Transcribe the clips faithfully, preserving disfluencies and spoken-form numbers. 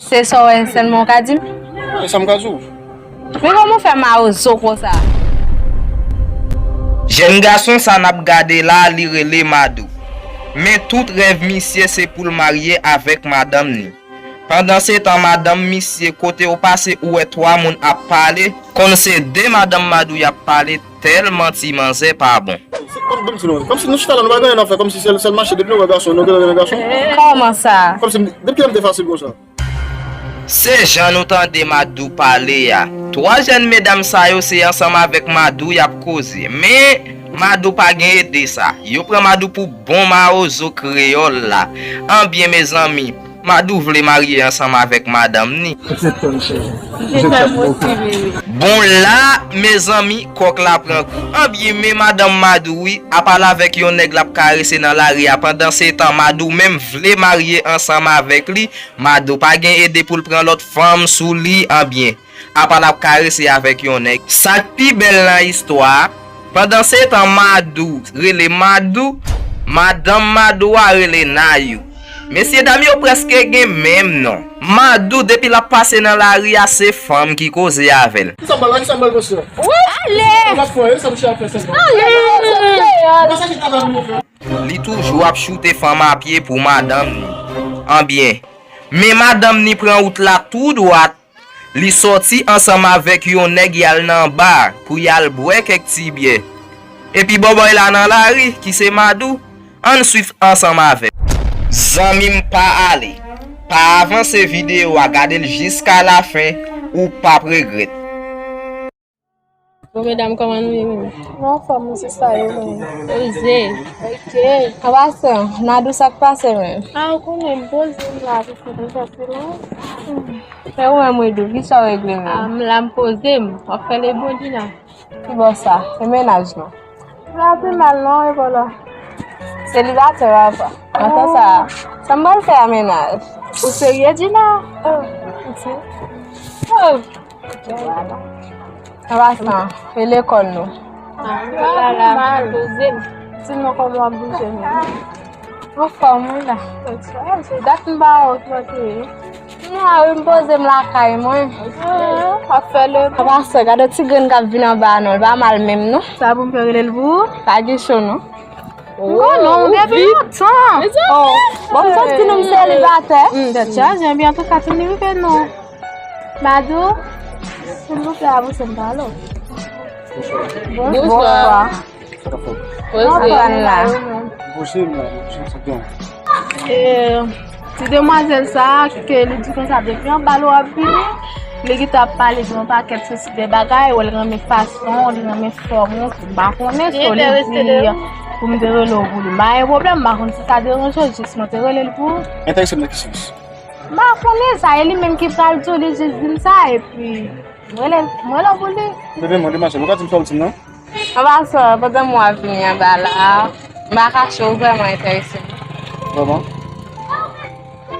Se sa w wè sèlman w ka di m? E sa m ka di w. Men kòman w fè mawozo konsa? Jèn gason sa n ap gade la, li rele Madou. Men tout rèv misye se pou l marye avèk madanm ni. Pandansetan, madanm misye, kote w pase ou wè twa moun ap pale, konn se de madanm Madou y ap pale, tèlman ti manzè pa bon. Se kòm, kòmsi nou, kòmsi nou chita la, nou pa gen anyen nan fè, kòmsi sèl, sèl mache, depi nou wè gason, nou gentan renmen gason. Kòman sa? Kòmsi, depi kilè m te fasil konsa? Se jan nou tande Madou pale a. Twa jèn medam sa yo se ansanm avèk Madou y ap koze. Men, Madou pa gen ede sa. Yo pran Madou pou bon mawozo kreyòl la. Anbyen, mezanmi, Madou vle marye ansanm avèk madanm ni. Bon, la, mezanmi, kòk la pran kou. Anbyen, men madanm Madou, wi, ap pale avèk yon nèg l ap karese nan lari a. Pandansetan, Madou menm vle marye ansanm avèk li. Madou pa gen ede pou l pran lòt fanm sou li, anbyen, apa l ap karese avèk yon nèg. Sa k pi bèl nan istwa a, pandansetan Madou rele Madou, madanm Madou a rele Nayou. Mesyedam yo prèske gen menm non. Madou, depi l ap pase nan lari a, se fanm ki koze avè l. Kisa m pral la? Kisa m pral, mesye? Ale! Gad fò, e sa misye ap fè sèlman. Ale! Mwen sa ki travay pou nou fè. Li toujou ap choute fanm a pye pou madanm ni. Anbyen, men madanm ni pran wout la tou dwat, li sòti ansanm avèk yon nèg y al nan ba pou y al bwè kèk ti byè. Epi bòbòy la nan lari, ki se Madou, ann swiv ansanm avè m. Zanmi m pa ale, pa avanse videyo a, gade l jiska lafen, ou p ap regrèt. Bon, medam, kòman nou ye menm? Nou anfòm, wi, se sa yo menm. Poze. Ok. An pasan, Nadou, sa k pase menm? A, ou konnen, m poze m la, piske m sòti la. E ou menm, Widou, kisa w regle menm? A, m la, m poze m. W ap fè lebondi la. Ki bò sa? E mennaj nou? M la pi mal non, e vòlò. Selibatè, papa. Nan tan sa, sa m pral fè a mennaj? Ou serye, Djina? Oh, ok. Oh. An pasan, e lekòl nou? A, lekòl la, poze m. Sinon, kòman w ap bouje menm? Anfòm, wi, la. Dat m pa wè w, kòman w te ye? Non, wi, m poze m lakay mwen. Ah, w ap fè le. An pasan, gade ti grenn k ap vin anba a non, l pa mal menm, non. Sa pou m fè rele l pou ou? Pa gen cho, non. M konnen w depi lontan. Oh, bon, m santi nou m selibatè. Tèt chaje, ebyen, antouka, ti m rive non. Madou, silvouplè, avanse m pale w. Bonswa. Bonswa. Sa k ap fèt? Poze. Anfòm la. Poze m la, poze m, se byen. E, ti demwazèl sa a, ke li di konsa, depi anba l w ap vini, li gentan ap pale de yon pakèt sosi de bagay, wè l renmen fason, li renmen fòm ou, m pa konnen, so li di pou m te rele w pou li. M pa gen pwoblèm, m pa konn si sa deranje w, jis mwen te rele l pou ou. Enterese m nan ki sans? M pa konnen sa, e li menm ki pral di w, li jis di m sa, epi mwen rele, mwen rele w pou li. Bebe mwen, demwazèl, ou ka di m sa w di m nan? An pasan, pandan mwen ap vini anba la, m pa kache w vrèman enterese m. Vrèman?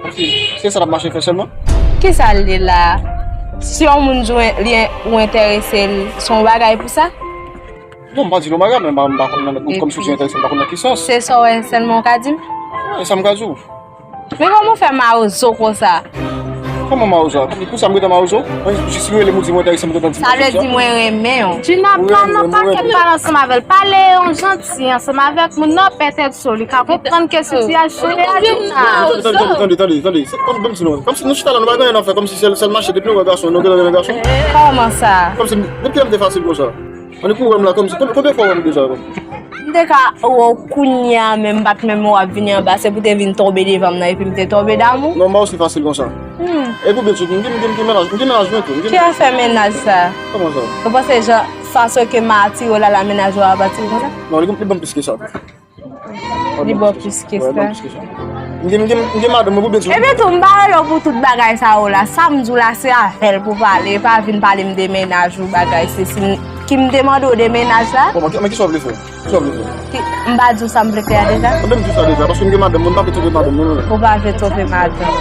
Ok, se sa n ap mache fè sèlman? Kisa l ye la? Si yon moun di w li, ou enterese l, se yon bagay pou sa? Non, m pa di l yon bagay, men m pa, m pa konn nan, kòm si w di enterese m, m pa konn nan ki sans. Se sa w wè sèlman w ka di m? E sa m ka di w. Men kòman w fè mawozo konsa? Kòman mawozo? Pou sa m gentan mawozo? Mwen jis rele m ou di mwen enterese m, m gentan di mawozo. Sa vle di mwen renmen w. Djina, pa nan pakèt pale ansanm avè l. Pale yon janti ansanm avèk moun nan, petèt so li ka konprann ke sitiyasyon li a Djina. Tande, tande, tande, tande, tande. Se kòm, kòmsi nou, kòmsi nou chita la, nou pa gen anyen nan fè, kòmsi sèl, sèl mache, depi nou wè gason, nou gentan renmen gason. Kòman sa? Kòmsi, depi kilè m te fasil konsa? Annik ou wè m la kòmsi, konbyen, konbyen fwa w wè m deja kòm? M te ka wè w kounye a, men m pa t menm wè w ap vini anba, se pou te vin tonbe devan m nan, epi m te tonbe damou. Non, m pa osi fasil konsa. Hmm. Epi w byen di, m gen, m gen, m gen mennaj, m gen mennaj mwen tou. Ki afè mennaj sa? Kòman sa? Ou panse jan fason ke m atire w la, la mennaj ou ap atire konsa? Non, li, li bon plis ke sa. Li bon plis ke sa. M gen, m gen, m gen madanm mwen pou byen di. Epi tou, m pa rele w pou tout bagay sa yo la. Sa m di w la, se avè l pou pale. Pa vin pale m de mennaj ou bagay, se si m, ki m te mande w de mennaj la. Bon, men ki, men kisa w vle fè? Kisa w vle fè? Ki, m pa di w sa m vle fè a deja? Mwen menm di w sa deja, paske m gen madanm mwen, m pa vle twonpe madanm mwen, non. Ou pa vle twonpe madanm.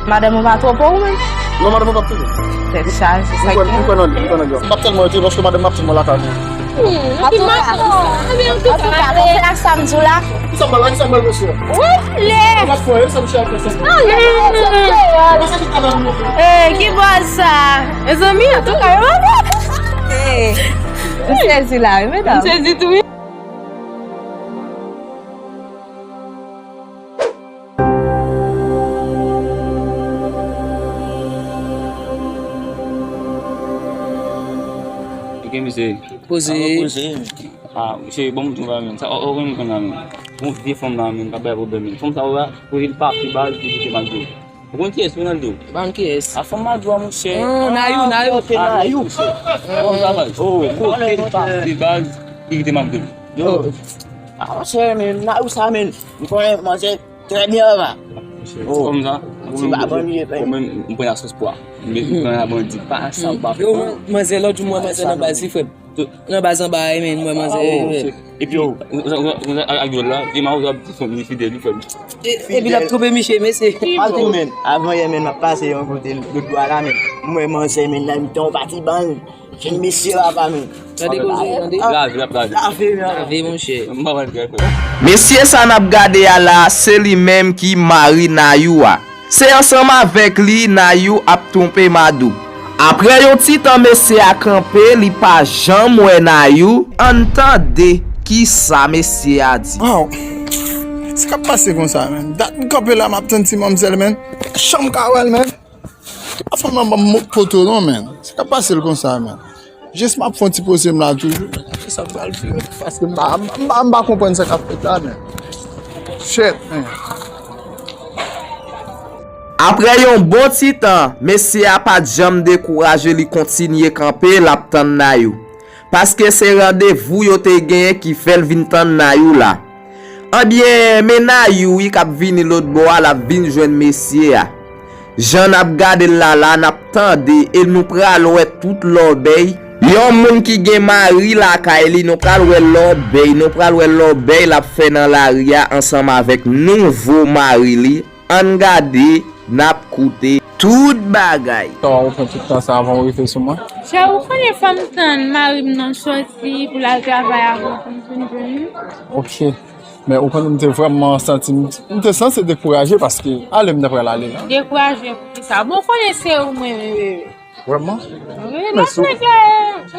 Madanm ou pa twonpe w menm? Non, madanm mwen p ap twonpe. Tèt chaje, sa ki. M kwè, m kwè nan li, m kwè nan li. M p ap tèlman rete, paske madanm mwen ap tann mwen lakay mwen. Antouka, antouka, konfyans sa m di w la. Ki sa m ba la, ki sa m ba l, mesye? Wi, lè. Sa m fè, sa m chè a fè sa. Ki bòz sa? Mezanmi, antouka, yo. M sezi la, wi, medam. M sezi tou, wi. Ok, mesye. Poze. Ah, mesye, bon, m di w bagay, men. Sa, o, o, konn konn la, men. Bon, vye fanm la, men, k ap bay pwoblèm, men. Fanm sa, ou wè, poze l pa pi baz, li kite m ak dlo. Ou konn kiyès, Ronaldo? Ban kiyès? A fanm Madou a, monchè. Ah, Nayou, Nayou. Ok, Nayou. Bon, sa baz. Oh, kote l pase baz, li kite m ap gade. Yo. Ah, monchè, men, Nayou sa, men. M konnen manzè trè byen anvan. Oh. Kòm sa, ti baban li ye, frè. Mwen, m pran asans pwa. M pran la bandi, pa sa, pa. Yo, manzè, lòt jou, mwen, manzè nan baz, wi, frè m. Nan baz anba a, men, mwen manzè. Epi, ou, ou, ou, ou, ak djòl la, e mawozo ap di fanm li fidèl, li fè. Epi l ap twonpe misye, mesye. Avan yè, men, m ap pase yon kote lòt bò a la, men. Mwen manzè, men, nan mitan yon pati bann jèn mesye la, pa, men. Tande koze, tande. Lave, l ap lave. Lave, men. Lave, monchè. M pa wè l, frè. Mesye sa n ap gade a la, se li menm ki mari Nayou a. Se ansanm avèk li Nayou ap twonpe Madou. Apre yon ti tan mesye a kanpe, li pa janm wè Nayou. Ann tande kisa mesye a di. Waw! Sa k ap pase konsa, men? Dat m kanpe la, m ap tann ti manmzèl, men. Janm ka wè l, men. Pa fè m ban m poto non, men. Sa k ap pase l konsa, men? Jis m ap fè yon ti poze m la toujou. Sa pral vire, paske m pa, m pa, m pa konprann sa k ap fèt la, men. Shit, men. Apre yon bon ti tan, mesye a pa t janm dekouraje, li kontinye kanpe, l ap tann Nayou. Paske se randevou yo te genyen ki fè l vin tann Nayou la. Anbyen, men Nayou wi k ap vini lòt bò a, l ap vin jwenn mesye a. Jan n ap gade l la la, n ap tande e nou pral wè tout lòbèy. Yon moun ki gen mari lakay li, nou pral wè lòbèy, nou pral wè lòbèy l ap fè nan lari a ansanm avèk nouvo mari li. Ann gade, n ap koute tout bagay. Sa w pran tout tan sa avan w rive sou mwen? Chè, ou konnen fò m tann mari m nan soti pou l al travay avan pou m vin jwenn li. Ok. Men ou konnen m te vrèman santi m, m te sanse dekouraje paske ale m ta pral ale la. Dekouraje poukisa? Bon, ou konnen se ou mwen renmen, bebe. Vrèman? Wi, lòt nèg la,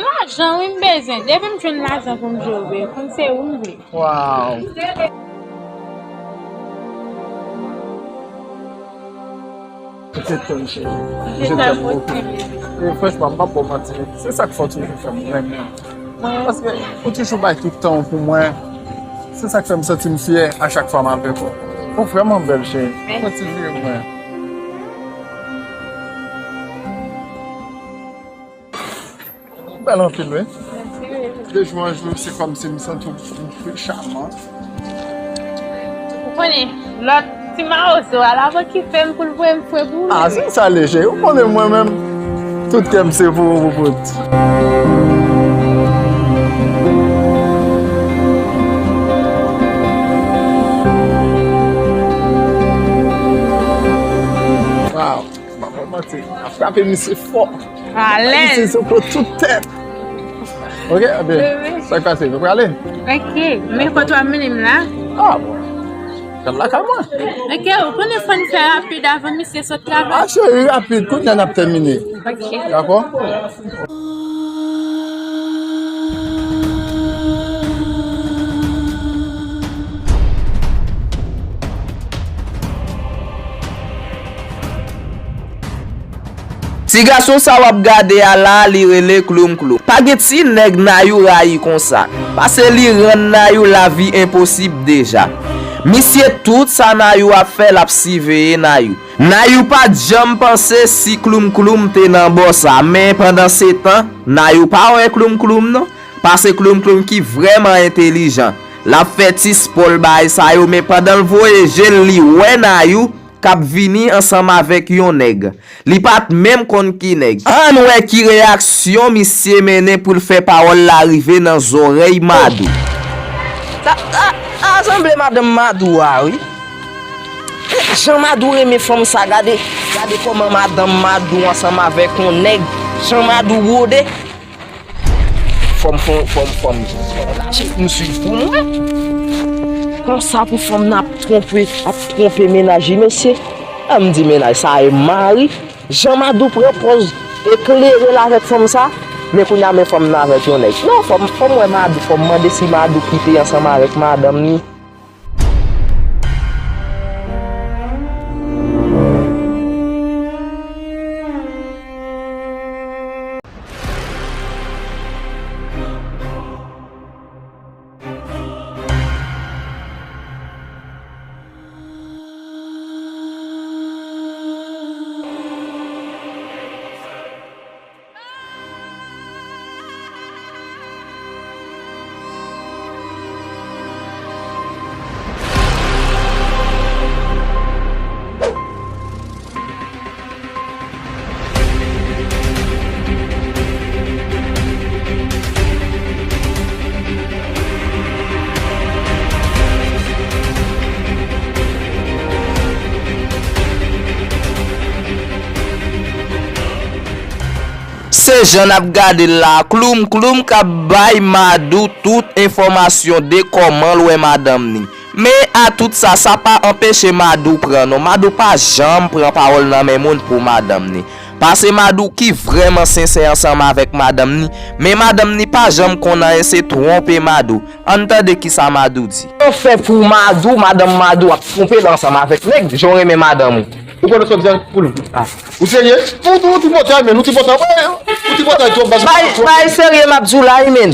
lajan wi m bezwen. Depi m jwenn lajan pou m jere, pou m se ou m vle. Waw. Petèt konn cheri. Je t'aime beaucoup. E franchman, m p ap ba w manti. Se sa k fè w toujou fè m renmen w. Paske ou toujou bay tout tan w pou mwen. Se sa k fè m santi m fyè a chak fwa m avèk ou. Ou vrèman bèl, cheri. Mèsi. Kontinye mwen. Ou bèl anpil, wi. Mèsi, wi. De jou an jou, se kòmsi m santi w pli chaman. Ou konnen, lòt ti mawozo a la, ki fè m pou l voye m fwe pou ou. Ah, se sa l ye, cheri. Ou konnen mwen menm, tout kè m se pou ou, Poupou. Waw, m pa pral manti, m ap frape misye fò. Alèz. Misye sou po tout tèt. Ok, ebyen, sa k pase? Nou prale? Ok, men kote w ap mennen m la? Ah, bon. Pral lakay mwen. Ok, ou konnen fò n fè rapid avan misye sot travay? Ah, cheri, rapid, kounye a n ap tèmine. Ok. Dakò? Ti gason sa w ap gade a la, li rele Kloum Kloum. Pa gen ti nèg Nayou rayi konsa, paske li rann Nayou lavi enposib deja. Misye, tout sa Nayou ap fè, l ap siveye Nayou. Nayou pa t janm panse si Kloum Kloum te nan bò sa, men pandansetan, Nayou pa wè Kloum Kloum non, paske Kloum Kloum ki vrèman entelijan. L ap fè ti spòl bagay sa yo, men pandan l voye je l, li wè Nayou k ap vini ansanm avèk yon nèg. Li pa t menm konn ki nèg. Ann wè ki reyaksyon misye mennen pou l fè pawòl la rive nan zòrèy Madou. Sa, a, a sanble madanm Madou a, wi. Jan Madou renmen fanm sa, gade, gade kòman madanm Madou ansanm avèk yon nèg, jan Madou wode. Fò m, fò m, fò m, fò m, fò m lage m swiv pou mwen. Konsa pou fanm nan ap twonpe, ap twonpe mennaj li, mesye. Lè m di mennaj, sa e mari. Jan Madou pran pòz eklere l avèk fanm sa, men kounye a men fanm nan avèk yon nèg. Non, fò m, fò m wè Madou, fò m mande si Madou kite ansanm avèk madanm ni. Se jan n ap gade l la, Kloum Kloum k ap bay Madou tout enfòmasyon de kòman l wè madanm ni. Men a tout sa, sa pa anpeche Madou pran non. Madou pa janm pran pawòl nan men moun pou madanm ni. Pase Madou ki vrèman sensè ansanm avèk madanm ni, men madanm ni pa janm konn anyen, se twonpe Madou. Ann tande kisa Madou di. Anfen pou Madou, madanm Madou ap twonpe l ansanm avèk nèg, jan w renmen madanm ou. Ou konnen sa w di pou l. Ou serye? Ou, ou, ou tripotay, men, ou tripotay, wi, ou tripotay twòp, baz. Bay, bay serye, m ap di w la, wi, men.